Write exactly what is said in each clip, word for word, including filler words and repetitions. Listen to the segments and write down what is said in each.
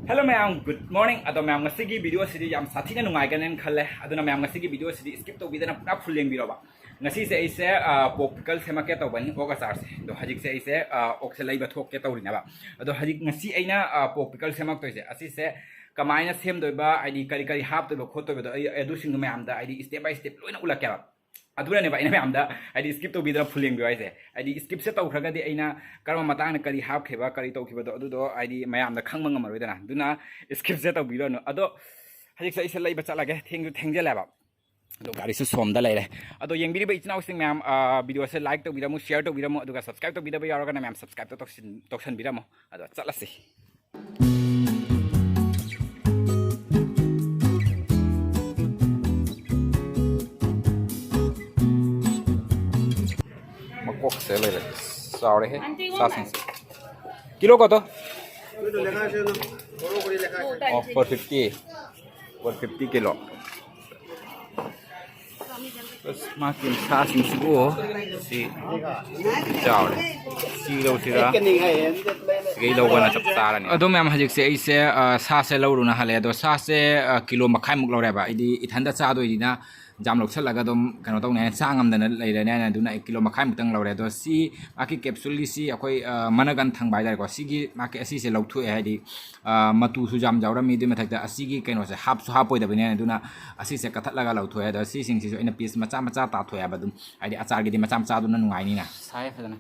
Hello ꯃꯌꯥꯝ, good morning꯫ ꯑꯗꯣ ꯃꯌꯥꯝ, ꯉꯁꯤꯒꯤ video ꯑꯁꯤꯗꯤ ꯌꯥꯝ ꯁꯥꯊꯤꯅ ꯅꯨꯡꯉꯥꯏꯒꯅꯦꯅ ꯈꯜꯂꯦ꯫ ꯑꯗꯨꯅ ꯃꯌꯥꯝ, ꯉꯁꯤꯒꯤ video ꯑꯁꯤꯗꯤ skip ꯇꯧꯕꯤꯗꯅ ꯄꯨꯔꯥ full ꯌꯦꯡꯕꯤꯔꯣꯕ꯫ ꯉꯁꯤꯁꯦ ꯑꯩꯁꯦ, ꯑ, pork pickle ꯁꯦꯝꯃꯛꯀꯦ ꯇꯧꯕꯅꯤ, ꯑꯣꯛ ꯑꯆꯥꯔꯁꯦ꯫ ꯑꯗꯣ ꯍꯧꯖꯤꯛꯁꯦ ꯑꯩꯁꯦ, ꯑ, ꯑꯣꯛꯁꯦ ꯂꯩꯕ ꯊꯣꯛꯀꯦ ꯇꯧꯔꯤꯅꯦꯕ꯫ ꯑꯗꯣ ꯍꯧꯖꯤꯛ ꯉꯁꯤ ꯑꯩꯅ, ꯑ, pork pickle ꯁꯦꯝꯃꯛꯇꯣꯏꯁꯦ, ꯑꯁꯤꯁꯦ ꯀꯃꯥꯏꯅ ꯁꯦꯝꯗꯣꯏꯕ, ꯍꯥꯏꯗꯤ ꯀꯔꯤ ꯀꯔꯤ ꯍꯥꯞꯇꯣꯏꯕ ꯈꯣꯠꯇꯣꯏꯕꯗꯣ ꯑꯩ ꯑꯗꯨꯁꯤꯡꯗꯣ ꯃꯌꯥꯝꯗ ꯍꯥꯏꯗꯤ step by step ꯂꯣꯏꯅ ꯎꯠꯂꯛꯀꯦꯕ꯫ ꯑꯗꯨꯅꯅꯦꯕ ꯑꯩꯅ ꯃꯌꯥꯝꯗ ꯍꯥꯏꯗꯤ skip ꯇꯧꯕꯤꯗꯅ full ꯌꯦꯡꯕꯤꯌꯨ ꯍꯥꯏꯁꯦ꯫ ꯍꯥꯏꯗꯤ skipꯁꯦ ꯇꯧꯈ꯭ꯔꯒꯗꯤ ꯑꯩꯅ ꯀꯔꯝꯕ ꯃꯇꯥꯡꯗ ꯀꯔꯤ ꯍꯥꯞꯈꯤꯕ, ꯀꯔꯤ ꯇꯧꯈꯤꯕꯗꯣ ꯑꯗꯨꯗꯣ ꯍꯥꯏꯗꯤ ꯃꯌꯥꯝꯗ ꯈꯪꯕ ꯉꯝꯃꯔꯣꯏꯗꯅ꯫ ꯑꯗꯨꯅ skipꯁꯦ ꯇꯧꯕꯤꯔꯅꯨ꯫ ꯑꯗꯣ ꯍꯧꯖꯤꯛꯁꯦ ꯑꯩꯁꯦ ꯂꯩꯕ ꯆꯠꯂꯒꯦ, ꯊꯦꯡꯁꯨ ꯊꯦꯡꯖꯜꯂꯦꯕ꯫ ꯑꯗꯣ ꯒꯥꯔꯤꯁꯨ ꯁꯣꯝꯗ ꯂꯩꯔꯦ꯫ ꯑꯗꯣ ꯌꯦꯡꯕꯤꯔꯤꯕ ꯏꯆꯤꯟ ꯏꯅꯥꯎꯁꯤꯡ ꯃꯌꯥꯝ, ꯑ, videoꯁꯦ like ꯇꯧꯕꯤꯔꯝꯃꯨ, share ꯇꯧꯕꯤꯔꯝꯃꯨ, ꯑꯗꯨꯒ subscribe ꯇꯧꯕꯤꯗꯕ ꯌꯥꯎꯔꯒꯅ ꯃꯌꯥꯝ subscribeꯇꯣ ꯇꯧꯁꯤꯟ-, ꯇꯧꯁꯟꯕꯤꯔꯝꯃꯨ꯫ ꯑꯗꯣ ꯆꯠꯂꯁꯤ꯫ ꯃꯀꯣꯛꯁꯦ ꯂꯩꯔꯦ꯫ ꯆꯥꯎꯔꯦꯍꯦ, ꯁꯥꯁꯤꯡꯁꯦ꯫ Kilo কত? Oh, four fifty. Four fifty kilo. ꯑꯁ, ꯃꯥꯒꯤ ꯁꯥꯁꯤꯡꯁꯤꯕꯨ ꯁꯤ ꯆꯥꯎꯔꯦ꯫ ꯁꯤ ꯂꯧꯁꯤꯔꯥ? ꯁꯤꯒꯩ ꯂꯧꯕꯅ ꯆꯞ ꯆꯥꯔꯅꯤ꯫ ꯑꯗꯣ ꯃꯌꯥꯝ, ꯍꯧꯖꯤꯛꯁꯦ ꯑꯩꯁꯦ, ꯑ, ꯁꯥꯁꯦ ꯂꯧꯔꯨꯅ ꯍꯜꯂꯦ꯫ ꯑꯗꯣ ꯁꯥꯁꯦ, ꯑ, ꯀꯤꯂꯣ ꯃꯈꯥꯏꯃꯨꯛ ꯂꯧꯔꯦꯕ꯫ ꯑꯩꯗꯤ ꯏꯊꯟꯇ ꯆꯥꯗꯣꯏꯅꯤꯅ ꯌꯥꯝ ꯂꯧꯁꯜꯂꯒ ꯑꯗꯨꯝ ꯀꯩꯅꯣ ꯇꯧꯅꯤ ꯍꯥꯏꯅ, ꯆꯥ ꯉꯝꯗꯅ ꯂꯩꯔꯅꯤ ꯍꯥꯏꯅ꯫ ꯑꯗꯨꯅ ꯑꯩ ꯀꯤꯂꯣ ꯃꯈꯥꯏꯃꯨꯛꯇꯪ ꯂꯧꯔꯦ꯫ ꯑꯗꯣ ꯁꯤ ꯃꯥꯒꯤ capsuleꯒꯤ ꯁꯤ ꯑꯩꯈꯣꯏ, ꯑ, ꯃꯅꯒꯟ ꯊꯪꯕ ꯍꯥꯏꯇꯥꯔꯦꯀꯣ꯫ ꯁꯤꯒꯤ ꯃꯥꯒꯤ ꯑꯁꯤꯁꯦ ꯂꯧꯊꯣꯛꯑꯦ, ꯍꯥꯏꯗꯤ, ꯑ, ꯃꯇꯨꯁꯨ ꯌꯥꯝ ꯌꯥꯎꯔꯝꯃꯤ꯫ ꯑꯗꯨꯏ ꯃꯊꯛꯇ ꯑꯁꯤꯒꯤ ꯀꯩꯅꯣꯁꯦ ꯍꯥꯞꯁꯨ ꯍꯥꯞꯄꯣꯏꯗꯕꯅꯤꯅ, ꯑꯗꯨꯅ ꯑꯁꯤꯁꯦ ꯀꯛꯊꯠꯂꯒ ꯂꯧꯊꯣꯛꯑꯦ꯫ ꯑꯗꯣ ꯁꯤꯁꯤꯡꯁꯤꯁꯨ ꯑꯩꯅ piece ꯃꯆꯥ ꯃꯆꯥ ꯇꯥꯊꯣꯛꯑꯦꯕ꯫ ꯑꯗꯨꯝ ꯍꯥꯏꯗꯤ ꯑꯆꯥꯔꯒꯤꯗꯤ ꯃꯆꯥ ꯃꯆꯥꯗꯨꯅ ꯅꯨꯡꯉꯥꯏꯅꯤꯅ꯫ ꯁꯥꯏ ꯐꯖꯅ꯫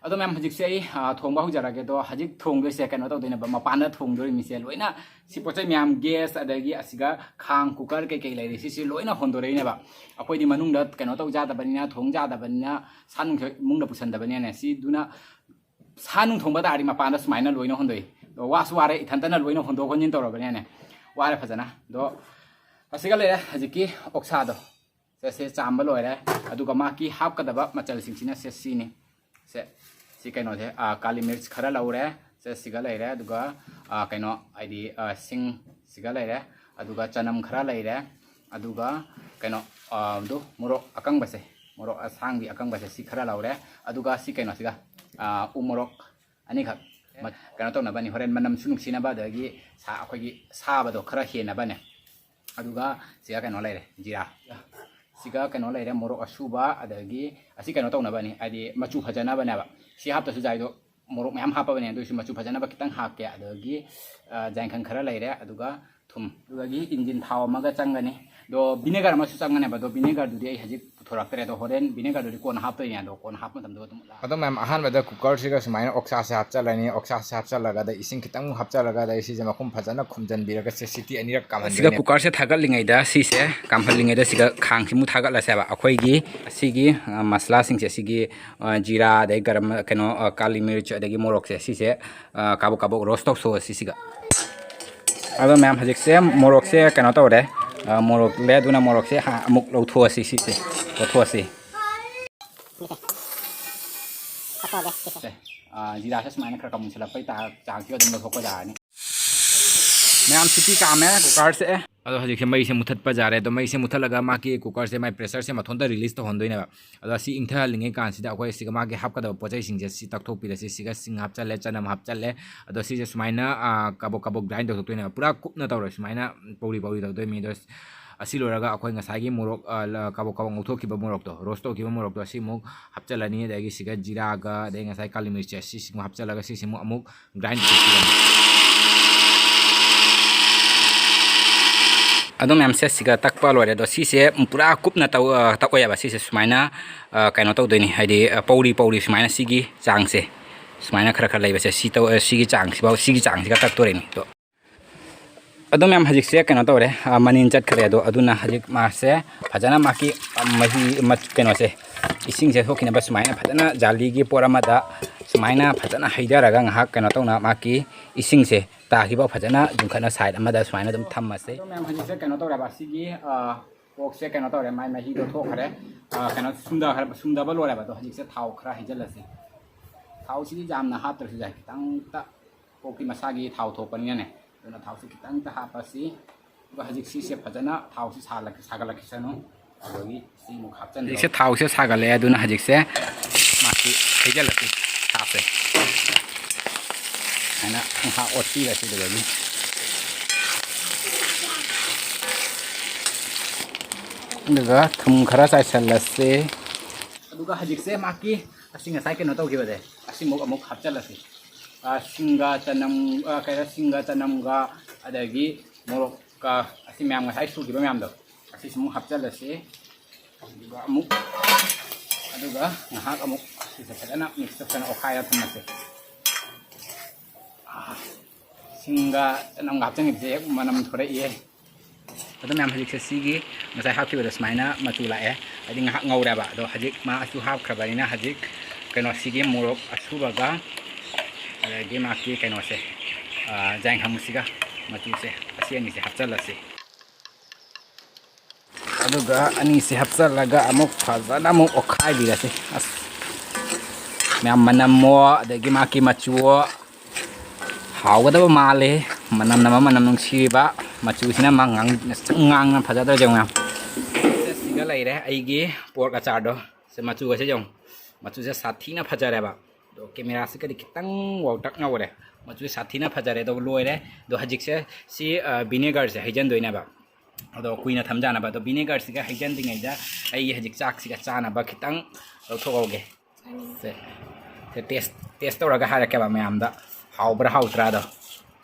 ꯑꯗꯣ ꯃꯌꯥꯝ, ꯍꯧꯖꯤꯛꯁꯦ ꯑꯩ, ꯑ, ꯊꯣꯡꯕ ꯍꯧꯖꯔꯒꯦ꯫ ꯑꯗꯣ ꯍꯧꯖꯤꯛ ꯊꯣꯡꯗꯣꯏꯁꯦ ꯀꯩꯅꯣ ꯇꯧꯗꯣꯏꯅꯦꯕ, ꯃꯄꯥꯟꯗ ꯊꯣꯡꯗꯣꯔꯤꯃꯤꯁꯦ ꯂꯣꯏꯅ꯫ ꯁꯤ ꯄꯣꯠ ꯆꯩ ꯃꯌꯥꯝ, gas, ꯑꯗꯒꯤ ꯑꯁꯤꯒ ꯈꯥꯡ, cooker ꯀꯩꯀꯩ ꯂꯩꯔꯤ, ꯁꯤꯁꯤ ꯂꯣꯏꯅ ꯍꯣꯟꯗꯣꯔꯛꯏꯅꯦꯕ꯫ ꯑꯩꯈꯣꯏꯗꯤ ꯃꯅꯨꯡꯗ ꯀꯩꯅꯣ ꯇꯧ ꯌꯥꯗꯕꯅꯤꯅ, ꯊꯣꯡ ꯌꯥꯗꯕꯅꯤꯅ, ꯁꯥ ꯅꯨꯡꯁꯦ ꯏꯃꯨꯡꯗ ꯄꯨꯁꯟꯗꯕꯅꯤꯅꯅꯦ꯫ ꯁꯤꯗꯨꯅ ꯁꯥ ꯅꯨꯡ ꯊꯣꯡꯕ ꯇꯥꯔꯗꯤ ꯃꯄꯥꯟꯗ ꯁꯨꯃꯥꯏꯅ ꯂꯣꯏꯅ ꯍꯣꯟꯗꯣꯛꯏ꯫ ꯑꯗꯣ ꯋꯥꯁꯨ ꯋꯥꯔꯦ, ꯏꯊꯟꯇꯅ ꯂꯣꯏꯅ ꯍꯣꯟꯗꯣꯛ ꯍꯣꯟꯖꯤꯟ ꯇꯧꯔꯕꯅꯤꯅꯅꯦ, ꯋꯥꯔꯦ ꯐꯖꯅ꯫ ꯑꯗꯣ ꯑꯁꯤꯒ ꯂꯩꯔꯦ ꯍꯧꯖꯤꯛꯀꯤ ꯑꯣꯛꯁꯥꯗꯣ꯫ ꯁꯦ, ꯁꯦ ꯆꯥꯝꯕ ꯂꯣꯏꯔꯦ꯫ ꯑꯗꯨꯒ ꯃꯥꯒꯤ ꯍꯥꯞꯀꯗꯕ ꯃꯆꯜꯁꯤꯡꯁꯤꯅ ꯁꯦ ꯁꯤꯅꯤ꯫ ꯁꯦ, ꯁꯤ ꯀꯩꯅꯣꯁꯦ, ꯑ, ꯀꯥꯂꯤ ꯃꯤꯔꯆ ꯈꯔ ꯂꯧꯔꯦ꯫ ꯁꯦ, ꯁꯤꯒ ꯂꯩꯔꯦ꯫ ꯑꯗꯨꯒ, ꯑ, ꯀꯩꯅꯣ, ꯍꯥꯏꯗꯤ, ꯑ, ꯁꯤꯡ ꯁꯤꯒ ꯂꯩꯔꯦ꯫ ꯑꯗꯨꯒ ꯆꯅꯝ ꯈꯔ ꯂꯩꯔꯦ꯫ ꯑꯗꯨꯒ ꯀꯩꯅꯣ, ꯑ, ꯑꯗꯨ ꯃꯣꯔꯣꯛ ꯑꯀꯪꯕꯁꯦ, ꯃꯣꯔꯣꯛ ꯑꯁꯥꯡꯕꯤ ꯑꯀꯪꯕꯁꯦ ꯁꯤ ꯈꯔ ꯂꯧꯔꯦ꯫ ꯑꯗꯨꯒ ꯁꯤ ꯀꯩꯅꯣꯁꯤꯒ, ꯑ, ꯎ ꯃꯣꯔꯣꯛ, ꯑꯅꯤꯈꯛ ꯃ-, ꯀꯩꯅꯣ ꯇꯧꯅꯕꯅꯤ, ꯍꯣꯔꯦꯟ ꯃꯅꯝꯁꯨ ꯅꯨꯡꯁꯤꯅꯕ, ꯑꯗꯒꯤ ꯁꯥ-, ꯑꯩꯈꯣꯏꯒꯤ ꯁꯥꯕꯗꯣ ꯈꯔ ꯍꯦꯟꯅꯕꯅꯦ꯫ ꯑꯗꯨꯒ ꯁꯤꯒ ꯀꯩꯅꯣ ꯂꯩꯔꯦ, ꯖꯤꯔꯥ꯫ ꯁꯤꯒ ꯀꯩꯅꯣ ꯂꯩꯔꯦ, ꯃꯣꯔꯣꯛ ꯑꯁꯨꯕ, ꯑꯗꯒꯤ ꯑꯁꯤ ꯀꯩꯅꯣ ꯇꯧꯅꯕꯅꯤ, ꯍꯥꯏꯗꯤ ꯃꯆꯨ ꯐꯖꯅꯕꯅꯦꯕ꯫ ꯁꯤ ꯍꯥꯞꯇꯁꯨ ꯌꯥꯏꯗꯣ, ꯃꯣꯔꯣꯛ ꯃꯌꯥꯝ ꯍꯥꯞꯄꯕꯅꯦ, ꯑꯗꯨ ꯑꯣꯏꯔꯁꯨ ꯃꯆꯨ ꯐꯖꯅꯕ ꯈꯤꯇꯪ ꯍꯥꯞꯀꯦ꯫ ꯑꯗꯒꯤ, ꯑ, ꯖꯥꯏꯈꯪ ꯈꯔ ꯂꯩꯔꯦ, ꯑꯗꯨꯒ ꯊꯨꯝ, ꯑꯗꯨꯗꯒꯤ ꯏꯟꯖꯤꯟ ꯊꯥꯎ ꯑꯃꯒ ꯆꯪꯒꯅꯤ꯫ ꯑꯗꯣ vinegar ꯑꯃꯁꯨ ꯆꯪꯒꯅꯦꯕ, ꯑꯗꯣ vinegarꯗꯨꯗꯤ ꯑꯩ ꯍꯧꯖꯤꯛ ꯄꯨꯊꯣꯔꯛꯇ꯭ꯔꯦ, ꯑꯗꯣ ꯍꯣꯔꯦꯟ vinegarꯗꯨꯗꯤ ꯀꯣꯟꯅ ꯍꯥꯞꯇꯣꯏꯅꯦ, ꯑꯗꯣ ꯀꯣꯟꯅ ꯍꯥꯞꯄ ꯃꯇꯝꯗ ꯑꯗꯨꯝ ꯂꯥꯛꯑꯒꯦ꯫ ꯑꯗꯣ ꯃꯌꯥꯝ, ꯑꯍꯥꯟꯕꯗ cookerꯁꯤꯒ ꯁꯨꯃꯥꯏꯅ ꯑꯣꯛꯁꯥꯁꯦ ꯍꯥꯞꯆꯜꯂꯅꯤ꯫ ꯑꯣꯛꯁꯥꯁꯦ ꯍꯥꯞꯆꯜꯂꯒ, ꯑꯗ ꯏꯁꯤꯡ ꯈꯤꯇꯪ ꯍꯥꯞꯆꯜꯂꯒ, ꯑꯗ ꯁꯤꯁꯦ ꯃꯈꯨꯝ ꯐꯖꯅ ꯈꯨꯝꯖꯟꯕꯤꯔꯒ, ꯁꯦ ꯁꯤꯇꯤ ꯑꯅꯤꯔꯛ ꯁꯤꯒ ꯀꯥꯝꯍꯟꯗꯣꯏꯅꯦ꯫ Cookerꯁꯦ ꯊꯥꯒꯠꯂꯤꯉꯩꯗ ꯁꯤꯁꯦ ꯀꯥꯝꯍꯜꯂꯤꯉꯩꯗ ꯁꯤꯒ ꯈꯥꯡꯁꯤꯃꯨꯛ ꯊꯥꯒꯠꯂꯁꯦꯕ꯫ ꯑꯩꯈꯣꯏꯒꯤ ꯑꯁꯤꯒꯤ, ꯑ, ꯃꯁꯂꯥꯁꯤꯡꯁꯦ, ꯁꯤꯒꯤ, ꯑ, ꯖꯤꯔꯥ, ꯑꯗꯩ ꯒꯔꯝ, ꯀꯩꯅꯣ, ꯑ, ꯀꯥꯂꯤ ꯃꯤꯔꯆ, ꯑꯗꯒꯤ ꯃꯣꯔꯣꯛꯁꯦ, ꯁꯤꯁꯦ, ꯑ, ꯀꯥꯕꯛ ꯀꯥꯕꯛ roast ꯇꯧꯊꯣꯛꯑꯁꯤ ꯁꯤꯒ꯫ ꯑꯗꯣ ꯃꯌꯥꯝ, ꯍꯧꯖꯤꯛꯁꯦ ꯃꯣꯔꯣꯛꯁꯦ ꯀꯩꯅꯣ ꯇꯧꯔꯦ, ꯑ, ꯃꯣꯔꯣꯛ ꯂꯦ, ꯑꯗꯨꯅ ꯃꯣꯔꯣꯛꯁꯦ ꯍꯥ-, ꯑꯃꯨꯛ ꯂꯧꯊꯣꯛꯑꯁꯤ ꯁꯤꯁꯦ, ꯂꯧꯊꯣꯛꯑꯁꯤ꯫ ꯁꯦ, ꯑ, ꯖꯤꯔꯥꯁꯦ ꯁꯨꯃꯥꯏꯅ ꯈꯔ ꯈꯔ ꯃꯨꯟꯁꯤꯜꯂꯛꯄꯩ ꯇꯥ-, ꯆꯥꯡꯁꯤꯒ ꯑꯗꯨꯝ ꯂꯧꯊꯣꯛꯄ ꯌꯥꯔꯅꯤ꯫ ꯃꯌꯥꯝ, ꯁꯤꯇꯤ ꯀꯥꯝꯃꯦ cookerꯁꯦ꯫ ꯑꯗꯣ ꯍꯧꯖꯤꯛꯁꯦ ꯃꯩꯁꯦ ꯃꯨꯊꯠꯄ ꯌꯥꯔꯦ꯫ ꯑꯗꯣ ꯃꯩꯁꯦ ꯃꯨꯊꯠꯂꯒ ꯃꯥꯒꯤ cookerꯁꯦ ꯃꯥꯏ pressureꯁꯦ ꯃꯊꯣꯟꯗ release ꯇꯧꯍꯟꯗꯣꯏꯅꯦꯕ꯫ ꯑꯗꯣ ꯁꯤ ꯏꯪꯊꯍꯜꯂꯤꯉꯩ ꯀꯥꯟꯁꯤꯗ ꯑꯩꯈꯣꯏ ꯁꯤꯒ ꯃꯥꯒꯤ ꯍꯥꯞꯀꯗꯕ ꯄꯣꯠ ꯆꯩꯁꯤꯡꯁꯦ ꯁꯤ ꯇꯛꯊꯣꯛꯄꯤꯔꯁꯤ꯫ ꯁꯤꯒ ꯁꯤꯡ ꯍꯥꯞꯆꯜꯂꯦ, ꯆꯅꯝ ꯍꯥꯞꯆꯜꯂꯦ꯫ ꯑꯗꯣ ꯁꯤꯁꯦ ꯁꯨꯃꯥꯏꯅ, ꯑ, ꯀꯕꯣꯛ ꯀꯕꯣꯛ grind ꯇꯧꯊꯣꯛꯇꯣꯏꯅꯦꯕ꯫ ꯄꯨꯔꯥ ꯀꯨꯞꯅ ꯇꯧꯔꯣꯏ, ꯁꯨꯃꯥꯏꯅ ꯄꯧꯔꯤ ꯄꯧꯔꯤ ꯇꯧꯗꯣꯏꯅꯤ꯫ ꯑꯗꯣ ꯑꯁꯤ ꯂꯣꯏꯔꯒ ꯑꯩꯈꯣꯏ ꯉꯁꯥꯏꯒꯤ ꯃꯣꯔꯣꯛ, ꯑ, ꯂ-, ꯀꯕꯣꯛ ꯀꯕꯣꯛ ꯉꯧꯊꯣꯛꯈꯤꯕ ꯃꯣꯔꯣꯛꯇꯣ, roast ꯇꯧꯈꯤꯕ ꯃꯣꯔꯣꯛꯇꯣ, ꯑꯁꯤ ꯑꯃꯨꯛ ꯍꯥꯞꯆꯜꯂꯅꯤ꯫ ꯑꯗꯒꯤ ꯁꯤꯒ ꯖꯤꯔꯥꯒ, ꯑꯗꯩ ꯉꯁꯥꯏ ꯀꯥꯂꯤ ꯃꯤꯔꯆ, ꯁꯤꯁꯤꯃꯨꯛ ꯍꯥꯞꯆꯜꯂꯒ, ꯁꯤꯁꯤꯃꯨꯛ ꯑꯃꯨꯛ grind ꯇꯧꯊꯣꯛꯄꯤꯔꯅꯤ꯫ ꯑꯗꯣ ꯃꯌꯥꯝꯁꯦ ꯁꯤꯒ ꯇꯛꯄ ꯂꯣꯏꯔꯦ꯫ ꯑꯗꯣ ꯁꯤꯁꯦ ꯄꯨꯔꯥ ꯀꯨꯞꯅ ꯇꯧ-, ꯑ, ꯇꯛꯑꯣꯏꯕ꯫ ꯁꯤꯁꯦ ꯁꯨꯃꯥꯏꯅ, ꯑ, ꯀꯩꯅꯣ ꯇꯧꯗꯣꯏꯅꯤ, ꯍꯥꯏꯗꯤ, ꯑ, ꯄꯧꯔꯤ ꯄꯧꯔꯤ ꯁꯨꯃꯥꯏꯅ ꯁꯤꯒꯤ ꯆꯥꯡꯁꯦ, ꯁꯨꯃꯥꯏꯅ ꯈꯔ ꯈꯔ ꯂꯩꯕꯁꯦ, ꯁꯤ ꯇꯧ-, ꯑ, ꯁꯤꯒꯤ ꯆꯥꯡꯁꯤꯐꯥꯎ, ꯁꯤꯒꯤ ꯆꯥꯡꯁꯤꯒ ꯇꯛꯇꯣꯔꯤꯅꯤ꯫ ꯑꯗꯣ ꯑꯗꯣ ꯃꯌꯥꯝ, ꯍꯧꯖꯤꯛꯁꯦ ꯀꯩꯅꯣ ꯇꯧꯔꯦ, ꯑ, ꯃꯅꯤꯟ ꯆꯠꯈ꯭ꯔꯦ꯫ ꯑꯗꯣ ꯑꯗꯨꯅ ꯍꯧꯖꯤꯛ ꯃꯥꯁꯦ ꯐꯖꯅ ꯃꯥꯒꯤ, ꯑ, ꯃꯍꯤ, ꯃ-, ꯀꯩꯅꯣꯁꯦ, ꯏꯁꯤꯡꯁꯦ ꯊꯣꯛꯈꯤꯅꯕ ꯁꯨꯃꯥꯏꯅ ꯐꯖꯅ ꯖꯥꯂꯤꯒꯤ ꯄꯣꯠ ꯑꯃꯗ ꯁꯨꯃꯥꯏꯅ ꯐꯖꯅ ꯍꯩꯊꯔꯒ ꯉꯥꯏꯍꯥꯛ ꯀꯩꯅꯣ ꯇꯧꯅ ꯃꯥꯒꯤ ꯏꯁꯤꯡꯁꯦ ꯇꯥꯈꯤꯕ ꯐꯖꯅ ꯌꯨꯡꯈꯠꯅ side ꯑꯃꯗ ꯁꯨꯃꯥꯏꯅ ꯑꯗꯨꯝ ꯊꯝꯃꯁꯦ꯫ ꯑꯗꯣ ꯃꯌꯥꯝ, ꯍꯧꯖꯤꯛꯁꯦ ꯀꯩꯅꯣ ꯇꯧꯔꯦꯕ, ꯁꯤꯒꯤ, ꯑ, porkꯁꯦ ꯀꯩꯅꯣ ꯇꯧꯔꯦ, ꯃꯥꯏ ꯃꯍꯤꯗꯣ ꯊꯣꯛꯈ꯭ꯔꯦ꯫ ꯑ, ꯀꯩꯅꯣ ꯁꯨꯝꯊꯈ꯭ꯔꯦ, ꯁꯨꯝꯊꯕ ꯂꯣꯏꯔꯦꯕ꯫ ꯑꯗꯣ ꯍꯧꯖꯤꯛꯁꯦ ꯊꯥꯎ ꯈꯔ ꯍꯩꯖꯤꯜꯂꯁꯦ꯫ ꯊꯥꯎꯁꯤꯗꯤ ꯌꯥꯝꯅ ꯍꯥꯞꯇ꯭ꯔꯁꯨ ꯌꯥꯏ, ꯈꯤꯇꯪꯇ꯫ porkꯀꯤ ꯃꯁꯥꯒꯤ ꯊꯥꯎ ꯊꯣꯛꯄꯅꯤꯅꯅꯦ, ꯑꯗꯨꯅ ꯊꯥꯎꯁꯤ ꯈꯤꯇꯪꯇ ꯍꯥꯞꯄꯁꯤ꯫ ꯑꯗꯨꯒ ꯍꯧꯖꯤꯛ ꯁꯤꯁꯦ ꯐꯖꯅ ꯊꯥꯎꯁꯤ ꯁꯥꯍꯜꯂꯛ-, ꯁꯥꯒꯠꯂꯛꯈꯤꯁꯅꯨ꯫ ꯑꯗꯒꯤ ꯁꯤ ꯑꯃꯨꯛ ꯍꯥꯞꯆꯤꯟꯕꯤꯔꯣ꯫ ꯍꯧꯖꯤꯛꯁꯦ ꯊꯥꯎꯁꯦ ꯁꯥꯒꯠꯂꯛꯑꯦ, ꯑꯗꯨꯅ ꯍꯧꯖꯤꯛꯁꯦ ꯃꯥꯁꯤ ꯍꯩꯖꯤꯜꯂꯁꯤ ꯊꯥꯎꯁꯦ꯫ ꯁꯨꯃꯥꯏꯅ ꯉꯥꯏꯍꯥꯛ ꯑꯣꯠꯄꯤꯔꯁꯤ ꯑꯗꯨꯗꯒꯤ꯫ ꯑꯗꯨꯒ ꯊꯨꯝ ꯈꯔ ꯆꯥꯏꯁꯤꯜꯂꯁꯤ꯫ ꯑꯗꯨꯒ ꯍꯧꯖꯤꯛꯁꯦ ꯃꯥꯒꯤ ꯑꯁꯤ ꯉꯁꯥꯏ ꯀꯩꯅꯣ ꯇꯧꯈꯤꯕꯁꯦ ꯑꯁꯤꯃꯨꯛ ꯑꯃꯨꯛ ꯍꯥꯞꯆꯤꯜꯂꯁꯤ꯫ ꯑ, ꯁꯤꯡꯒ ꯆꯅꯝ, ꯑ, ꯀꯩꯅꯣ, ꯁꯤꯡꯒ ꯆꯅꯝꯒ ꯑꯗꯒꯤ ꯃꯣꯔꯣꯛꯀ ꯑꯁꯤ ꯃꯌꯥꯝ ꯉꯁꯥꯏ ꯁꯨꯈꯤꯕ ꯃꯌꯥꯝꯗꯣ ꯑꯁꯤꯁꯨ ꯑꯃꯨꯛ ꯍꯥꯞꯆꯤꯜꯂꯁꯤ꯫ ꯑꯗꯨꯒ ꯑꯃꯨꯛ, ꯑꯗꯨꯒ ꯉꯥꯏꯍꯥꯛ ꯑꯃꯨꯛ ꯁꯤꯁꯦ ꯐꯖꯅ ꯃꯤꯛꯁ ꯇꯧꯁꯟꯅ ꯑꯣꯠꯈꯥꯏꯔ ꯊꯝꯃꯁꯦ꯫ ꯑꯥ, ꯁꯤꯡꯒ ꯆꯅꯝꯒ ꯍꯥꯞꯆꯤꯟꯈꯤꯕꯁꯦ ꯍꯦꯛ ꯃꯅꯝ ꯊꯣꯔꯛꯏꯌꯦ꯫ ꯑꯗꯨ ꯃꯌꯥꯝ ꯍꯧꯖꯤꯛꯁꯦ ꯁꯤꯒꯤ ꯉꯁꯥꯏ ꯍꯥꯞꯈꯤꯕꯗꯣ ꯁꯨꯃꯥꯏꯅ ꯃꯆꯨ ꯂꯥꯛꯑꯦ, ꯍꯥꯏꯗꯤ ꯉꯥꯏꯍꯥꯛ ꯉꯧꯔꯦꯕ꯫ ꯑꯗꯣ ꯍꯧꯖꯤꯛ ꯃꯥꯁꯨ ꯍꯥꯞꯈ꯭ꯔꯕꯅꯤꯅ ꯍꯧꯖꯤꯛ ꯀꯩꯅꯣꯁꯤꯒꯤ ꯃꯣꯔꯣꯛ ꯑꯁꯨꯕꯒ ꯑꯗꯒꯤ ꯃꯥꯒꯤ ꯀꯩꯅꯣꯁꯦ, ꯑꯥ, ꯖꯥꯏꯈꯪꯁꯤꯒ ꯃꯆꯨꯁꯦ ꯑꯁꯤ ꯑꯅꯤꯁꯦ ꯍꯥꯞꯆꯤꯜꯂꯁꯤ꯫ ꯑꯗꯨꯒ ꯑꯅꯤꯁꯤ ꯍꯥꯞꯆꯤꯜꯂꯒ ꯑꯃꯨꯛ ꯐꯖꯅ ꯑꯃꯨꯛ ꯑꯣꯠꯈꯥꯏꯕꯤꯔꯁꯤ꯫ ꯑꯁ, ꯃꯌꯥꯝ ꯃꯅꯝꯃꯣ ꯑꯗꯒꯤ ꯃꯥꯒꯤ ꯃꯆꯨꯋꯣ ꯍꯥꯎꯒꯗꯕ ꯃꯥꯜꯂꯦ꯫ ꯃꯅꯝ ꯅꯝꯕ, ꯃꯅꯝ ꯅꯨꯡꯁꯤꯔꯤꯕ ꯃꯆꯨꯁꯤꯅ ꯃꯥ ꯉꯥꯡ-, ꯉꯥꯡꯅ ꯐꯖꯗ꯭ꯔꯣ? ꯌꯦꯡꯉꯨ ꯃꯌꯥꯝ꯫ ꯁꯤꯒ ꯂꯩꯔꯦ ꯑꯩꯒꯤ ꯄꯣꯔꯛ ꯑꯆꯥꯔꯗꯣ꯫ ꯁꯦ, ꯃꯆꯨꯒꯁꯦ ꯌꯦꯡꯉꯨ꯫ ꯃꯆꯨꯁꯦ ꯁꯥꯊꯤꯅ ꯐꯖꯔꯦꯕ꯫ ꯑꯗꯣ ꯀꯦꯃꯦꯔꯥꯁꯤꯒꯗꯤ ꯈꯤꯇꯪ ꯋꯥꯎꯇꯛ ꯉꯧꯔꯦ꯫ ꯃꯆꯨꯁꯦ ꯁꯥꯊꯤꯅ ꯐꯖꯔꯦ꯫ ꯑꯗꯣ ꯂꯣꯏꯔꯦ꯫ ꯑꯗꯣ ꯍꯧꯖꯤꯛꯁꯦ ꯁꯤ, ꯑ, ꯚꯤꯅꯦꯒꯔꯁꯦ ꯍꯩꯖꯤꯟꯗꯣꯏꯅꯦꯕ꯫ ꯑꯗꯣ ꯀꯨꯏꯅ ꯊꯝꯖꯥꯅꯕ꯫ ꯑꯗꯣ ꯚꯤꯅꯦꯒꯔꯁꯤꯒ ꯍꯩꯖꯟꯗ꯭ꯔꯤꯉꯩꯗ ꯑꯩꯒꯤ ꯍꯧꯖꯤꯛ ꯆꯥꯛꯁꯤꯒ ꯆꯥꯅꯕ ꯈꯤꯇꯪ ꯂꯧꯊꯣꯛꯍꯧꯒꯦ꯫ ꯁꯦ, ꯁꯦ ꯇꯦꯁ, ꯇꯦꯁ ꯇꯧꯔꯒ ꯍꯥꯏꯔꯛꯀꯦꯕ ꯃꯌꯥꯝꯗ ꯍꯥꯎꯕ꯭ꯔꯥ ꯍꯥꯎꯇ꯭ꯔꯥꯗꯣ꯫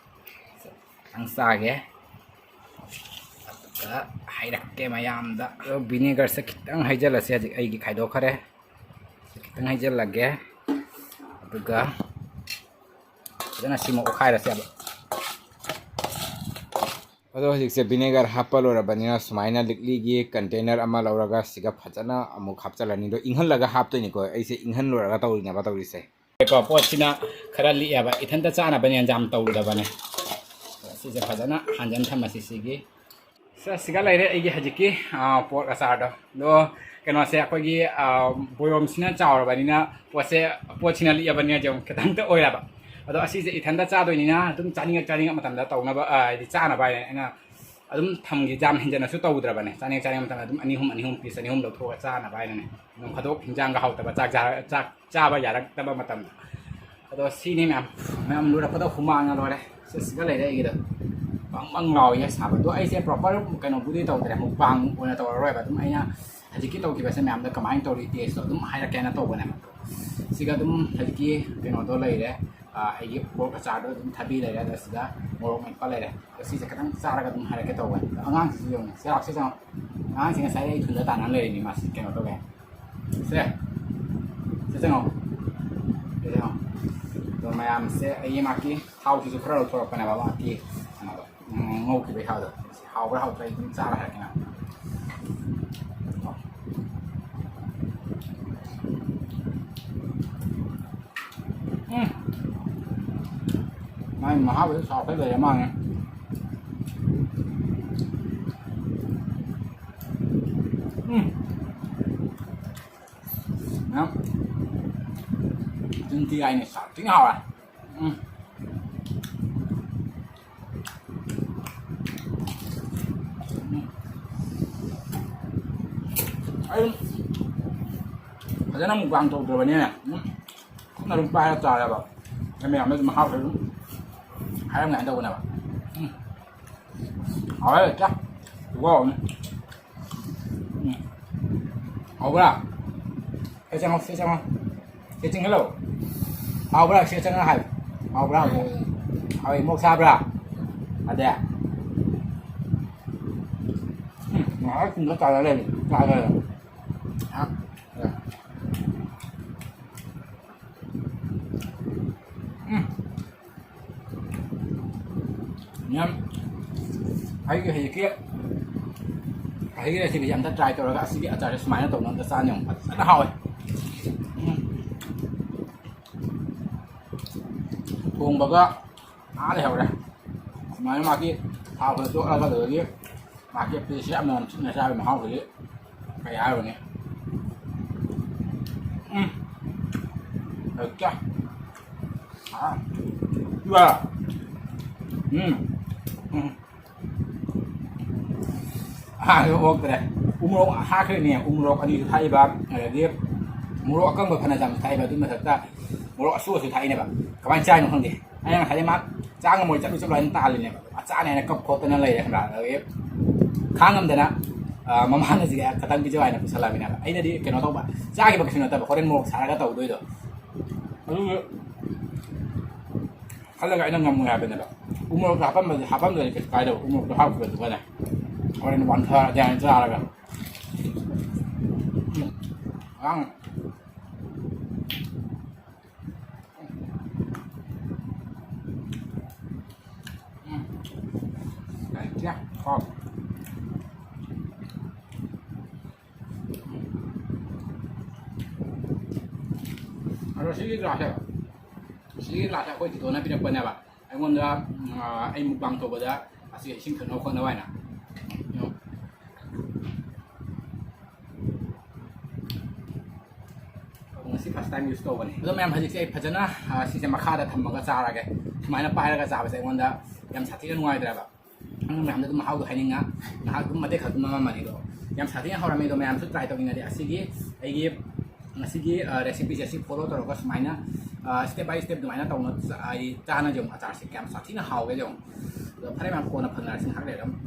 ꯁꯦ, ꯈꯤꯇꯪ ꯆꯥꯒꯦ꯫ ꯑꯗꯨꯒ ꯍꯥꯏꯔꯛꯀꯦ ꯃꯌꯥꯝꯗ꯫ ꯑꯗꯣ ꯚꯤꯅꯦꯒꯔꯁꯦ ꯈꯤꯇꯪ ꯍꯩꯖꯜꯂꯁꯦ꯫ ꯍꯧꯖꯤꯛ ꯑꯩꯒꯤ ꯈꯥꯏꯗꯣꯛꯈꯔꯦ꯫ ꯁꯦ ꯈꯤꯇꯪ ꯍꯩꯖꯜꯂꯒꯦ꯫ ꯑꯗꯨꯒ ꯐꯖꯅ ꯁꯤꯃ ꯑꯣꯠꯈꯥꯏꯔꯁꯦꯕ꯫ ꯑꯗꯣ ꯍꯧꯖꯤꯛꯁꯦ ꯚꯤꯅꯦꯒꯔ ꯍꯥꯞꯄ ꯂꯣꯏꯔꯕꯅꯤꯅ ꯁꯨꯃꯥꯏꯅ ꯂꯤꯛꯂꯤꯒꯤ ꯀꯟꯇꯦꯅꯔ ꯑꯃ ꯂꯧꯔꯒ ꯁꯤꯒ ꯐꯖꯅ ꯑꯃꯨꯛ ꯍꯥꯞꯆꯤꯜꯂꯅꯤ꯫ ꯑꯗꯣ ꯏꯪꯍꯜꯂꯒ ꯍꯥꯞꯇꯣꯏꯅꯤꯀꯣ꯫ ꯑꯩꯁꯦ ꯏꯪꯍꯜꯂꯨꯔꯒ ꯇꯧꯔꯤꯅꯦꯕ ꯇꯧꯔꯤꯁꯦ꯫ ꯀꯣ, ꯄꯣꯠꯁꯤꯅ ꯈꯔ ꯂꯤꯛꯑꯦꯕ꯫ ꯏꯊꯟꯇ ꯆꯥꯅꯕꯅꯦꯅ ꯌꯥꯝ ꯇꯧꯔꯨꯗꯕꯅꯦ꯫ ꯁꯤꯁꯦ ꯐꯖꯅ ꯍꯥꯟꯖꯟ ꯊꯝꯃꯁꯤ ꯁꯤꯒꯤ꯫ ꯁꯦ, ꯁꯤꯒ ꯂꯩꯔꯦ ꯑꯩꯒꯤ ꯍꯧꯖꯤꯛꯀꯤ, ꯑ, ꯄꯣꯔꯛ ꯑꯆꯥꯔꯗꯣ꯫ ꯑꯗꯣ ꯀꯩꯅꯣꯁꯦ ꯑꯩꯈꯣꯏꯒꯤ, ꯑ, ꯕꯣꯌꯣꯝꯁꯤꯅ ꯆꯥꯎꯔꯕꯅꯤꯅ ꯄꯣꯠꯁꯦ, ꯄꯣꯠꯁꯤꯅ ꯂꯤꯛꯑꯕꯅꯤꯅ ꯌꯦꯡꯉꯨ ꯈꯤꯇꯪꯇ ꯑꯣꯏꯔꯕ꯫ ꯑꯗꯣ ꯑꯁꯤꯁꯦ ꯏꯊꯟꯇ ꯆꯥꯗꯣꯏꯅꯤꯅ ꯑꯗꯨꯝ ꯆꯥꯅꯤꯡꯉꯛ ꯆꯥꯅꯤꯡꯉꯛ ꯃꯇꯝꯗ ꯇꯧꯅꯕ, ꯑ, ꯍꯥꯏꯗꯤ ꯆꯥꯅꯕ ꯍꯥꯏꯅ ꯑꯩꯅ ꯑꯗꯨꯝ ꯊꯝꯒꯦ꯫ ꯌꯥꯝ ꯍꯦꯟꯖꯟꯅꯁꯨ ꯇꯧꯗ꯭ꯔꯕꯅꯦ꯫ ꯆꯥꯅꯤꯡꯉꯛ ꯆꯥꯅꯤꯡꯉꯛ ꯃꯇꯝꯗ ꯑꯗꯨꯝ ꯑꯅꯤ ꯑꯍꯨꯝ, ꯑꯅꯤ ꯑꯍꯨꯝ, ꯄꯤꯁ ꯑꯅꯤ ꯑꯍꯨꯝ ꯂꯧꯊꯣꯛꯑꯒ ꯆꯥꯅꯕ ꯍꯥꯏꯅꯅꯦ꯫ ꯅꯣꯡ ꯐꯥꯗꯣꯛ ꯍꯤꯟꯖꯥꯡꯒ ꯍꯥꯎꯇꯕ, ꯆꯥꯛ ꯆꯥ-, ꯆꯥꯛ ꯆꯥꯕ ꯌꯥꯔꯛꯇꯕ ꯃꯇꯝꯗ꯫ ꯑꯗꯣ ꯁꯤꯅꯤ ꯃꯌꯥꯝ, ꯃꯌꯥꯝ ꯂꯣꯏꯔꯛꯄꯗ ꯍꯨꯃꯥꯡꯅ ꯂꯣꯏꯔꯦ꯫ ꯁꯤ ꯁꯤꯒ ꯂꯩꯔꯦ ꯑꯩꯒꯤꯗꯣ꯫ ꯕꯪ ꯕꯪ ꯂꯥꯎꯏꯌꯦ ꯁꯥꯕ꯫ ꯑꯗꯣ ꯑꯩꯁꯦ proper ꯀꯩꯅꯣꯕꯨꯗꯤ ꯇꯧꯗ꯭ꯔꯦ, mukbang ꯑꯣꯏꯅ ꯇꯧꯔꯔꯣꯏꯕ꯫ ꯑꯗꯨꯝ ꯑꯩꯅ ꯍꯧꯖꯤꯛꯀꯤ ꯇꯧꯈꯤꯕꯁꯦ ꯃꯌꯥꯝꯗ ꯀꯃꯥꯏꯅ ꯇꯧꯔꯤ taste ꯇꯣ ꯑꯗꯨꯝ ꯍꯥꯏꯔꯛꯀꯦꯅ ꯇꯧꯕꯅꯦꯕ꯫ ꯁꯤꯒ ꯑꯗꯨꯝ ꯍꯧꯖꯤꯛꯀꯤ ꯀꯩꯅꯣꯗꯣ ꯂꯩꯔꯦ, ꯑ, ꯑꯩꯒꯤ pork ꯑꯆꯥꯔꯗꯣ ꯑꯗꯨꯝ ꯊꯥꯕꯤ ꯂꯩꯔꯦ, ꯑꯗ ꯁꯤꯗ ꯃꯣꯔꯣꯛ ꯃꯦꯠꯄ ꯂꯩꯔꯦ꯫ ꯑꯗꯣ ꯁꯤꯁꯦ ꯈꯤꯇꯪ ꯆꯥꯔꯒ ꯑꯗꯨꯝ ꯍꯥꯏꯔꯛꯀꯦ ꯇꯧꯕꯅꯦ꯫ ꯑꯗꯣ ꯑꯉꯥꯡꯁꯤꯁꯨ ꯌꯦꯡꯉꯨ, ꯆꯦ ꯂꯥꯛꯑꯣ, ꯁꯤ ꯆꯪꯉꯛꯑꯣ꯫ ꯑꯉꯥꯡꯁꯤ ꯉꯁꯥꯏ ꯑꯩ ꯊꯨꯟꯗ ꯇꯥꯟꯅ ꯂꯩꯔꯤꯅꯤ, ꯃꯥꯁꯤ ꯀꯩꯅꯣ ꯇꯧꯋꯦ꯫ ꯁꯦ, ꯁꯤ ꯆꯪꯉꯣ꯫ ꯁꯤ ꯆꯪꯉꯣ꯫ ꯑꯗꯣ ꯃꯌꯥꯝꯁꯦ ꯑꯩꯒꯤ ꯃꯥꯒꯤ ꯊꯥꯎꯁꯤꯁꯨ ꯈꯔ ꯂꯧꯊꯣꯔꯛꯄꯅꯦꯕ, ꯃꯥꯒꯤ ꯀꯩꯅꯣꯗꯣ, ꯎꯝ, ꯉꯧꯈꯤꯕꯩ ꯊꯥꯎꯗꯣ꯫ ꯁꯤ ꯍꯥꯎꯕ꯭ꯔꯥ ꯍꯥꯎꯇ꯭ꯔꯥ ꯑꯩ ꯑꯗꯨꯝ ꯆꯥꯔ ꯍꯥꯏꯔꯛꯀꯦ ꯅꯪ꯫ ꯎꯝ꯫ ꯃꯥꯏ ꯃꯍꯥꯎꯁꯦ ꯁꯥꯎꯠꯇ ꯂꯩꯔ ꯃꯥꯜꯂꯦ꯫ ꯎꯝ꯫ ꯃꯌꯥꯝ ꯆꯤꯟ ꯊꯤ ꯍꯥꯏꯅꯤ, ꯁꯥꯊꯤꯅ ꯍꯥꯎꯔꯦ꯫ ꯎꯝ꯫ ꯎꯝ꯫ ꯑꯩ ꯐꯖꯅ mukbang ꯇꯧꯗ꯭ꯔꯕꯅꯤꯅ, ꯎꯝ, ꯈꯨꯠꯅ ꯑꯗꯨꯝ ꯄꯥꯏꯔ ꯆꯥꯔꯦꯕ꯫ ꯑꯩ ꯃꯌꯥꯝꯅ ꯑꯗꯨꯝ ꯃꯍꯥꯎꯁꯦ ꯑꯗꯨꯝ ꯍꯥꯏꯔꯝꯒꯅꯤ ꯇꯧꯕꯅꯦꯕ꯫ ꯎꯝ꯫ ꯍꯥꯎꯔꯦ, ꯆꯥ꯫ ꯋꯥꯎꯅꯦ꯫ ꯎꯝ꯫ ꯍꯥꯎꯕ꯭ꯔꯥ? ꯁꯤ ꯆꯪꯉꯣ, ꯁꯤ ꯆꯪꯉꯣ꯫ ꯁꯤ ꯆꯪꯍꯜꯂꯣ꯫ ꯍꯥꯎꯕ꯭ꯔꯥ? ꯁꯤ ꯆꯪꯉ ꯍꯥꯏꯌꯨ꯫ ꯍꯥꯎꯕ꯭ꯔꯥ? ꯍꯥꯎꯋꯦ꯫ ꯍꯥꯎꯋꯦ, ꯃꯣꯔꯣꯛ ꯁꯥꯕ꯭ꯔꯥ? ꯑꯗꯦ꯫ ꯎꯝ, ꯉꯥꯏꯍꯥꯛ ꯊꯨꯝꯗ ꯆꯥꯔ ꯂꯩꯔꯦ꯫ ꯆꯥꯔ ꯂꯩꯔꯦ꯫ ꯉꯥꯏꯍꯥꯛ꯫ ꯎꯝ꯫ ꯌꯥꯝ, ꯑꯩꯒꯤ ꯍꯧꯖꯤꯛꯀꯤ, ꯍꯧꯖꯤꯛꯀꯤ recipe ꯁꯦ ꯑꯝꯇ try ꯇꯧꯔꯒ ꯑꯁꯤꯒꯤ ꯑꯆꯥꯔꯁꯦ ꯁꯨꯃꯥꯏꯅ ꯇꯧꯅ ꯑꯝꯇ ꯆꯥꯅꯤ ꯌꯦꯡꯉꯨ꯫ ꯐꯖꯅ ꯍꯥꯎꯋꯦ꯫ ꯎꯝ꯫ ꯊꯣꯡꯕꯒ ꯑꯥ ꯂꯩꯍꯧꯔꯦ꯫ ꯁꯨꯃꯥꯏꯅ ꯃꯥꯒꯤ ꯊꯥꯎꯗ ꯇꯣꯠꯂꯒ ꯑꯗꯨꯗꯒꯤ ꯃꯥꯒꯤ piece ꯁꯦ ꯑꯃꯃꯝ ꯆꯤꯛꯅ ꯆꯥꯕꯒꯤ ꯃꯍꯥꯎꯁꯤꯗꯤ ꯀꯩ ꯍꯥꯏꯔꯨꯅꯤ? ꯎꯝ꯫ ꯍꯦꯛꯇ꯫ ꯑꯥ꯫ ꯎꯝ꯫ ꯎꯝ꯫ ꯑꯍꯥꯟꯕ ꯑꯣꯛꯇ꯭ꯔꯦ꯫ ꯎꯃꯣꯔꯣꯛ ꯍꯥꯞꯈ꯭ꯔꯤꯅꯦ꯫ ꯎꯃꯣꯔꯣꯛ ꯑꯅꯤꯁꯨ ꯊꯥꯛꯏꯕ, ꯑꯗꯒꯤ ꯃꯣꯔꯣꯛ ꯑꯀꯪꯕ ꯐꯅ ꯌꯥꯝ ꯊꯥꯛꯑꯦꯕ, ꯑꯗꯨꯒꯤ ꯃꯊꯛꯇ ꯃꯣꯔꯣꯛ ꯑꯁꯨꯕꯁꯨ ꯊꯥꯛꯏꯅꯦꯕ꯫ ꯀꯃꯥꯏꯅ ꯆꯥꯏꯅꯣ ꯈꯪꯗꯦ꯫ ꯑꯩꯅ ꯉꯁꯥꯏꯗꯩ ꯃꯥ ꯆꯥ ꯉꯝꯃꯣꯏ, ꯆꯠꯂꯨ ꯆꯠꯂꯨ ꯍꯥꯏꯅ ꯇꯥꯜꯂꯤꯅꯦꯕ꯫ ꯃꯥ ꯆꯥꯅꯤ ꯍꯥꯏꯅ ꯀꯞ ꯈꯣꯠꯇꯅ ꯂꯩꯔꯦ ꯈꯪꯕ꯭ꯔꯥ? ꯑꯗꯒꯤ ꯈꯥꯡꯉꯝꯗꯅ, ꯑ, ꯃꯃꯥꯅ ꯁꯤꯒ ꯈꯇꯪ ꯄꯤꯖꯧ ꯍꯥꯏꯅ ꯄꯨꯁꯜꯂꯛꯑꯃꯤꯅꯦꯕ꯫ ꯑꯩꯅꯗꯤ ꯀꯩꯅꯣ ꯇꯧꯕ, ꯆꯥꯈꯤꯕ ꯀꯩꯁꯨ ꯅꯠꯇꯕ, ꯍꯣꯔꯦꯟ ꯃꯣꯔꯣꯛ ꯁꯥꯔꯒ ꯇꯧꯗꯣꯏꯗꯣ꯫ ꯑꯗꯨꯒꯤ ꯈꯜꯂꯒ ꯑꯩꯅ ꯉꯝꯃꯣꯏ ꯍꯥꯏꯕꯅꯦꯕ꯫ ꯎꯃꯣꯔꯣꯛꯇꯣ ꯍꯥꯞꯄꯝꯕꯗꯤ, ꯍꯥꯞꯄꯝꯗ꯭ꯔꯗꯤ ꯀꯩꯁꯨ ꯀꯥꯏꯗꯕ, ꯎꯃꯣꯔꯣꯛꯇꯣ ꯍꯥꯞꯈꯤꯕꯗꯨꯒꯅꯦ꯫ ꯍꯣꯔꯦꯟ ꯋꯥꯟꯊꯔꯗꯤ ꯍꯥꯏꯅ ꯆꯥꯔꯒ꯫ ꯎꯝ꯫ ꯑꯉꯥꯡ ꯎꯝ꯫ ꯌꯥ, ꯍꯥꯎ꯫ ꯑꯗꯣ ꯁꯤꯒꯤ ꯒ꯭ꯂꯥꯁꯁꯦ, ꯁꯤꯒꯤ ꯒ꯭ꯂꯥꯁꯁꯦ ꯑꯩꯈꯣꯏ ꯇꯤꯇꯣꯅ ꯄꯤꯔꯛꯄꯅꯦꯕ꯫ ꯑꯩꯉꯣꯟꯗ, ꯑ, ꯑꯩ mukbang ꯇꯧꯕꯗ ꯑꯁꯤꯒ ꯏꯁꯤꯡ ꯊꯛꯅꯕ ꯈꯣꯠꯅꯕ ꯍꯥꯏꯅ꯫ ꯉꯁꯤ first time use ꯇꯧꯕꯅꯦ꯫ ꯑꯗꯣ ꯃꯌꯥꯝ, ꯍꯧꯖꯤꯛꯁꯦ ꯑꯩ ꯐꯖꯅ, ꯑ, ꯁꯤꯁꯦ ꯃꯈꯥꯗ ꯊꯝꯃꯒ ꯆꯥꯔꯒꯦ꯫ ꯁꯨꯃꯥꯏꯅ ꯄꯥꯏꯔꯒ ꯆꯥꯕꯁꯦ ꯑꯩꯉꯣꯟꯗ ꯌꯥꯝ ꯁꯥꯊꯤꯅ ꯅꯨꯡꯉꯥꯏꯇ꯭ꯔꯦꯕ꯫ ꯑꯗꯨ ꯃꯌꯥꯝꯗ ꯑꯗꯨꯝ ꯃꯍꯥꯎꯗꯣ ꯍꯥꯏꯅꯤꯡꯉ, ꯉꯥꯏꯍꯥꯛ ꯑꯗꯨꯝ ꯃꯇꯦꯛ ꯈꯛ ꯑꯗꯨꯝ ꯃꯃꯝꯃꯅꯤ꯫ ꯑꯗꯣ ꯌꯥꯝ ꯁꯥꯊꯤꯅ ꯍꯧꯔꯝꯃꯤ꯫ ꯑꯗꯣ ꯃꯌꯥꯝꯁꯨ try ꯇꯧꯅꯤꯡꯉꯗꯤ ꯑꯁꯤꯒꯤ, ꯑꯩꯒꯤ ꯉꯁꯤꯒꯤ, ꯑ, recipeꯁꯦ ꯑꯁꯤ follow ꯇꯧꯔꯒ ꯁꯨꯃꯥꯏꯅ, ꯑ, step by step ꯑꯗꯨꯃꯥꯏꯅ ꯇꯧꯅ ꯆ-, ꯑꯩ ꯆꯥꯅꯁꯦ ꯌꯦꯡꯉꯨ꯫ ꯑꯆꯥꯔꯁꯦ ꯀꯌꯥꯝ ꯁꯥꯊꯤꯅ ꯍꯥꯎꯒꯦ ꯌꯦꯡꯉꯨ꯫ ꯑꯗꯣ ꯐꯔꯦ ꯃꯌꯥꯝ, ꯀꯣꯟꯅ ꯐꯪꯅꯔꯁꯤ ꯉꯥꯏꯍꯥꯛ ꯂꯩꯔꯒ ꯑꯃꯨꯛ꯫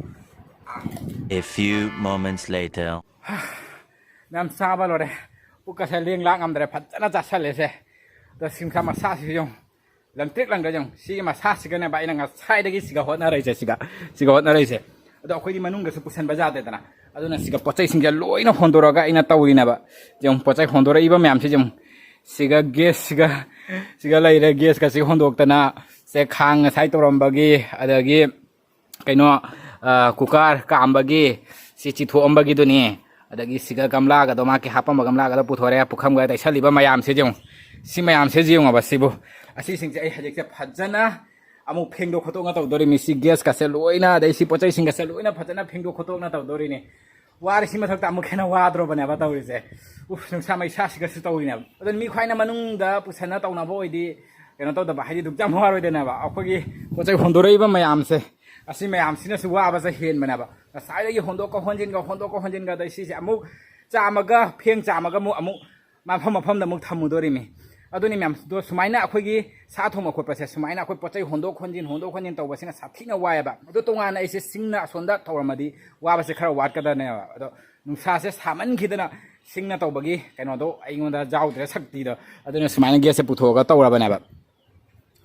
A few moments later. ꯃꯌꯥꯝ ꯆꯥꯕ ꯂꯣꯏꯔꯦ꯫ ꯄꯨꯛꯀꯁꯦ ꯂꯦꯡ ꯂꯥꯛ ꯉꯝꯗ꯭ꯔꯦ, ꯐꯖꯅ ꯆꯥꯁꯜꯂꯦꯁꯦ꯫ ꯑꯗꯣ ꯁꯤꯡꯁꯥ ꯃꯁꯥꯁꯤꯁꯨ ꯌꯦꯡꯉꯨ, ꯂꯪꯇ꯭ꯔꯤꯛ ꯂꯪꯗ꯭ꯔꯥ ꯌꯦꯡꯉꯨ꯫ ꯁꯤꯒꯤ ꯃꯁꯥꯁꯤꯒꯅꯦꯕ ꯑꯩꯅ ꯉꯁꯥꯏꯗꯒꯤ ꯁꯤꯒ ꯍꯣꯠꯅꯔꯛꯏꯁꯦ, ꯁꯤꯒ, ꯁꯤꯒ ꯍꯣꯠꯅꯔꯛꯏꯁꯦ꯫ ꯑꯗꯣ ꯑꯩꯈꯣꯏꯗꯤ ꯃꯅꯨꯡꯗꯁꯨ ꯄꯨꯁꯟꯕ ꯌꯥꯗꯦꯗꯅ, ꯑꯗꯨꯅ ꯁꯤꯒ ꯄꯣꯠ ꯆꯩꯁꯤꯡꯁꯦ ꯂꯣꯏꯅ ꯍꯣꯟꯗꯣꯔꯛꯑꯒ ꯑꯩꯅ ꯇꯧꯔꯤꯅꯦꯕ꯫ ꯌꯦꯡꯉꯨ, ꯄꯣꯠ ꯆꯩ ꯍꯣꯟꯗꯣꯔꯛꯏꯕ ꯃꯌꯥꯝꯁꯦ ꯌꯦꯡꯉꯨ꯫ ꯁꯤꯒ gas ꯁꯤꯒ, ꯁꯤꯒ ꯂꯩꯔꯦ, gasꯀꯁꯤ ꯍꯣꯟꯗꯣꯛꯇꯅ, ꯁꯦ ꯈꯥꯡ ꯉꯁꯥꯏ ꯇꯧꯔꯝꯕꯒꯤ, ꯑꯗꯒꯤ ꯀꯩꯅꯣ, ꯑ, cooker ꯀꯥꯝꯕꯒꯤ ꯁꯤ ꯆꯤꯊꯣꯛꯑꯝꯕꯒꯤꯗꯨꯅꯤ꯫ ꯑꯗꯒꯤ ꯁꯤꯒ ꯒꯝꯂꯥꯒꯗꯣ, ꯃꯥꯒꯤ ꯍꯥꯞꯄꯝꯕ ꯒꯝꯂꯥꯒꯗꯣ ꯄꯨꯊꯣꯔꯛꯑꯦ, ꯄꯨꯈꯝꯒ ꯇꯩꯁꯜꯂꯤꯕ ꯃꯌꯥꯝꯁꯦ ꯌꯦꯡꯉꯨ꯫ ꯁꯤ ꯃꯌꯥꯝꯁꯦ ꯌꯦꯡꯉꯣꯕ ꯁꯤꯕꯨ꯫ ꯑꯁꯤꯁꯤꯡꯁꯦ ꯑꯩ ꯍꯧꯖꯤꯛꯁꯦ ꯐꯖꯅ ꯑꯃꯨꯛ ꯐꯦꯡꯗꯣꯛ ꯈꯣꯠꯇꯣꯛꯅ ꯇꯧꯗꯣꯔꯤꯃꯤ꯫ ꯁꯤ gasꯀꯁꯦ ꯂꯣꯏꯅ, ꯑꯗꯩ ꯁꯤ ꯄꯣꯠ ꯆꯩꯁꯤꯡꯒꯁꯦ ꯂꯣꯏꯅ ꯐꯖꯅ ꯐꯦꯡꯗꯣꯛ ꯈꯣꯠꯇꯣꯛꯅ ꯇꯧꯗꯣꯔꯤꯅꯤ꯫ ꯋꯥꯔꯤꯁꯤ ꯃꯊꯛꯇ ꯑꯃꯨꯛ ꯍꯦꯟꯅ ꯋꯥꯗ꯭ꯔꯣꯕꯅꯦꯕ ꯇꯧꯔꯤꯁꯦ꯫ ꯎꯐ, ꯅꯨꯡꯁꯥ ꯃꯩꯁꯥꯁꯤꯒꯁꯨ ꯇꯧꯔꯤꯅꯦꯕ꯫ ꯑꯗꯨꯅ ꯃꯤ ꯈ꯭ꯋꯥꯏꯅ ꯃꯅꯨꯡꯗ ꯄꯨꯁꯟꯅ ꯇꯧꯅꯕ ꯑꯣꯏꯗꯤ ꯀꯩꯅꯣ ꯇꯧꯗꯕ, ꯍꯥꯏꯗꯤ ꯑꯗꯨꯛ ꯌꯥꯝ ꯋꯥꯔꯣꯏꯗꯅꯦꯕ꯫ ꯑꯩꯈꯣꯏꯒꯤ ꯄꯣꯠ ꯆꯩ ꯍꯣꯟꯗꯣꯔꯛꯏꯕ ꯃꯌꯥꯝꯁꯦ, ꯑꯁꯤ ꯃꯌꯥꯝꯁꯤꯅꯁꯨ ꯋꯥꯕꯁꯦ ꯍꯦꯟꯕꯅꯦꯕ꯫ ꯉꯁꯥꯏꯗꯒꯤ ꯍꯣꯟꯗꯣꯛꯀ ꯍꯣꯟꯖꯤꯟꯒ, ꯍꯣꯟꯗꯣꯛꯀ ꯍꯣꯟꯖꯤꯟꯒ, ꯑꯗꯩ ꯁꯤꯁꯦ ꯑꯃꯨꯛ ꯆꯥꯝꯃꯒ, ꯐꯦꯡ ꯆꯥꯝꯃꯒ ꯑꯃꯨꯛ, ꯑꯃꯨꯛ ꯃꯐꯝ ꯃꯐꯝꯗ ꯑꯃꯨꯛ ꯊꯝꯃꯨꯗꯣꯔꯤꯃꯤ꯫ ꯑꯗꯨꯅꯤ ꯃꯌꯥꯝ, ꯑꯗꯣ ꯁꯨꯃꯥꯏꯅ ꯑꯩꯈꯣꯏꯒꯤ ꯁꯥ ꯊꯣꯡꯕ ꯈꯣꯠꯄꯁꯦ, ꯁꯨꯃꯥꯏꯅ ꯑꯩꯈꯣꯏ ꯄꯣꯠ ꯆꯩ ꯍꯣꯟꯗꯣꯛ ꯍꯣꯟꯖꯤꯟ, ꯍꯣꯟꯗꯣꯛ ꯍꯣꯟꯖꯤꯟ ꯇꯧꯕꯁꯤꯅ ꯁꯥꯊꯤꯅ ꯋꯥꯏꯑꯦꯕ꯫ ꯑꯗꯣ ꯇꯣꯉꯥꯟꯅ ꯑꯩꯁꯦ ꯁꯤꯡꯅ ꯑꯁꯣꯝꯗ ꯇꯧꯔꯝꯃꯗꯤ ꯋꯥꯕꯁꯦ ꯈꯔ ꯋꯥꯠꯀꯗꯕꯅꯦꯕ꯫ ꯑꯗꯣ ꯅꯨꯡꯁꯥꯁꯦ ꯁꯥꯃꯟꯈꯤꯗꯅ ꯁꯤꯡꯅ ꯇꯧꯕꯒꯤ ꯀꯩꯅꯣꯗꯣ ꯑꯩꯉꯣꯟꯗ ꯌꯥꯎꯗ꯭ꯔꯦ ꯁꯛꯇꯤꯗꯣ꯫ ꯑꯗꯨꯅ ꯁꯨꯃꯥꯏꯅ ꯒꯦꯁꯁꯦ ꯄꯨꯊꯣꯛꯑꯒ ꯇꯧꯔꯕꯅꯦꯕ꯫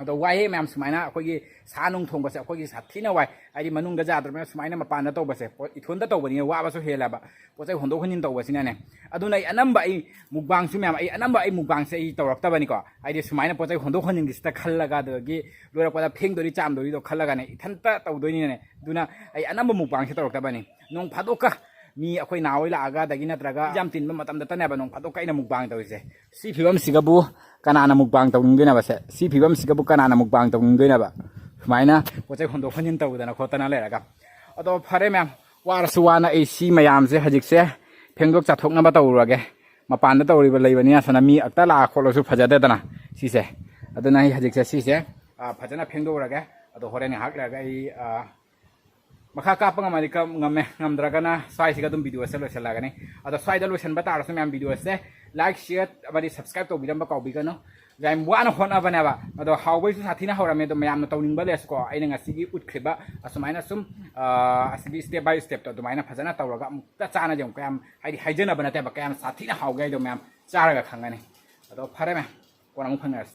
ꯑꯗꯣ ꯋꯥꯏꯍꯦ ꯃꯌꯥꯝ, ꯁꯨꯃꯥꯏꯅ ꯑꯩꯈꯣꯏꯒꯤ ꯁꯥ ꯅꯨꯡ ꯊꯣꯡꯕꯁꯦ ꯑꯩꯈꯣꯏꯒꯤ ꯁꯥꯊꯤꯅ ꯋꯥꯏ꯫ ꯍꯥꯏꯗꯤ ꯃꯅꯨꯡꯗ ꯌꯥꯗ꯭ꯔꯕꯅꯤꯅ ꯁꯨꯃꯥꯏꯅ ꯃꯄꯥꯟꯗ ꯇꯧꯕꯁꯦ, ꯄꯣ-, ꯏꯊꯣꯟꯗ ꯇꯧꯕꯅꯤꯅ ꯋꯥꯕꯁꯨ ꯍꯦꯜꯂꯦꯕ, ꯄꯣꯠ ꯆꯩ ꯍꯣꯟꯗꯣꯛ ꯍꯣꯟꯖꯤꯟ ꯇꯧꯕꯁꯤꯅꯅꯦ꯫ ꯑꯗꯨꯅ ꯑꯩ ꯑꯅꯝꯕ ꯑꯩ ꯃꯨꯛꯕꯥꯡꯁꯨ ꯃꯌꯥꯝ, ꯑꯩ ꯑꯅꯝꯕ ꯑꯩ ꯃꯨꯛꯕꯥꯡꯁꯦ ꯑꯩ ꯇꯧꯔꯛꯇꯕꯅꯤꯀꯣ꯫ ꯍꯥꯏꯗꯤ ꯁꯨꯃꯥꯏꯅ ꯄꯣꯠ ꯆꯩ ꯍꯣꯟꯗꯣꯛ ꯍꯣꯟꯖꯤꯟꯒꯤꯁꯤꯗ ꯈꯜꯂꯒ, ꯑꯗꯨꯗꯒꯤ ꯂꯣꯏꯔꯛꯄꯗ ꯐꯦꯡꯗꯣꯔꯤ ꯆꯥꯝꯗꯣꯔꯤꯗꯣ ꯈꯜꯂꯒꯅꯦ ꯏꯊꯟꯇ ꯇꯧꯗꯣꯏꯅꯤꯅꯅꯦ꯫ ꯑꯗꯨꯅ ꯑꯩ ꯑꯅꯝꯕ ꯃꯨꯛꯕꯥꯡꯁꯦ ꯇꯧꯔꯛꯇꯕꯅꯤ꯫ ꯅꯣꯡ ꯐꯥꯗꯣꯛꯀ ꯃꯤ ꯑꯩꯈꯣꯏ ꯅꯍꯥ ꯍꯣꯏ ꯂꯥꯛꯑꯒ, ꯑꯗꯒꯤ ꯅꯠꯇ꯭ꯔꯒ ꯌꯥꯝ ꯇꯤꯟꯕ ꯃꯇꯝꯗꯇꯅꯦꯕ ꯅꯣꯡ ꯐꯥꯗꯣꯛꯀ ꯑꯩꯅ ꯃꯨꯛꯕꯥꯡ ꯇꯧꯔꯤꯁꯦ꯫ ꯁꯤ ꯐꯤꯕꯝꯁꯤꯒꯕꯨ ꯀꯅꯥꯅ ꯃꯨꯛꯕꯥꯡ ꯇꯧꯅꯤꯡꯗꯣꯏꯅꯣꯕ ꯁꯦ? ꯁꯤ ꯐꯤꯕꯝꯁꯤꯒꯕꯨ ꯀꯅꯥꯅ ꯃꯨꯛꯕꯥꯡ ꯇꯧꯅꯤꯡꯗꯣꯏꯅꯣꯕ? ꯁꯨꯃꯥꯏꯅ ꯄꯣꯠ ꯆꯩ ꯍꯣꯟꯗꯣꯛ ꯍꯣꯟꯖꯤꯟ ꯇꯧꯗꯅ ꯈꯣꯠꯇꯅ ꯂꯩꯔꯒ꯫ ꯑꯗꯣ ꯐꯔꯦ ꯃꯌꯥꯝ, ꯋꯥꯔꯁꯨ ꯋꯥꯅ ꯑꯩ ꯁꯤ ꯃꯌꯥꯝꯁꯦ ꯍꯧꯖꯤꯛꯁꯦ ꯐꯦꯡꯗꯣꯛ ꯆꯥꯊꯣꯛꯅꯕ ꯇꯧꯔꯨꯔꯒꯦ꯫ ꯃꯄꯥꯟꯗ ꯇꯧꯔꯤꯕ ꯂꯩꯕꯅꯤꯅ ꯁꯣꯝꯗ ꯃꯤ ꯑꯛꯇ ꯂꯥꯛꯑ ꯈꯣꯠꯂꯁꯨ ꯐꯖꯗꯦꯗꯅ ꯁꯤꯁꯦ꯫ ꯑꯗꯨꯅ ꯑꯩ ꯍꯧꯖꯤꯛꯁꯦ ꯁꯤꯁꯦ, ꯑ, ꯐꯖꯅ ꯐꯦꯡꯗꯣꯛꯎꯔꯒꯦ꯫ ꯑꯗꯣ ꯍꯣꯔꯦꯟ ꯉꯥꯏꯍꯥꯛ ꯂꯩꯔꯒ ꯑꯩ, ꯑ, ꯃꯈꯥ ꯀꯥꯞꯄ ꯉꯝꯃꯗꯤ ꯀ-, ꯉꯝꯃꯦ, ꯉꯝꯗ꯭ꯔꯒꯅ ꯁ꯭ꯋꯥꯏꯁꯤꯒ ꯑꯗꯨꯝ ꯚꯤꯗꯤꯑꯣꯁꯦ ꯂꯣꯏꯁꯤꯜꯂꯛꯑꯒꯅꯤ꯫ ꯑꯗꯣ ꯁ꯭ꯋꯥꯏꯗ ꯂꯣꯏꯁꯤꯟꯕ ꯇꯥꯔꯁꯨ ꯃꯌꯥꯝ, ꯚꯤꯗꯤꯑꯣꯁꯦ like, share ꯑꯃꯗꯤ subscribe ꯇꯧꯕꯤꯔꯝꯕ ꯀꯥꯎꯕꯤꯒꯅꯨ꯫ ꯌꯥꯝ ꯋꯥꯅ ꯍꯣꯠꯅꯕꯅꯦꯕ, ꯑꯗꯣ ꯍꯥꯎꯕꯩꯁꯨ ꯁꯥꯊꯤꯅ ꯍꯧꯔꯝꯃꯦ꯫ ꯑꯗꯣ ꯃꯌꯥꯝꯅ ꯇꯧꯅꯤꯡꯕ ꯂꯩꯔꯁꯨꯀꯣ, ꯑꯩꯅ ꯉꯁꯤꯒꯤ ꯎꯠꯈ꯭ꯔꯤꯕ ꯑꯁꯨꯃꯥꯏꯅ ꯁꯨꯝ, ꯑ, ꯑꯁꯤꯒꯤ step by stepꯇꯣ ꯑꯗꯨꯃꯥꯏꯅ ꯐꯖꯅ ꯇꯧꯔꯒ ꯑꯃꯨꯛꯇ ꯆꯥꯅ ꯌꯦꯡꯉꯨ꯫ ꯀꯌꯥꯝ, ꯍꯥꯏꯗꯤ ꯍꯥꯏꯖꯅꯕ ꯅꯠꯇꯦꯕ, ꯀꯌꯥꯝ ꯁꯥꯊꯤꯅ ꯍꯥꯎꯒꯦ ꯍꯥꯏꯗꯣ ꯃꯌꯥꯝ ꯆꯥꯔꯒ ꯈꯪꯒꯅꯤ꯫ ꯑꯗꯣ ꯐꯔꯦ ꯃꯌꯥꯝ, ꯀꯣꯟꯅ ꯑꯃꯨꯛ ꯐꯪꯅꯔꯁꯤ꯫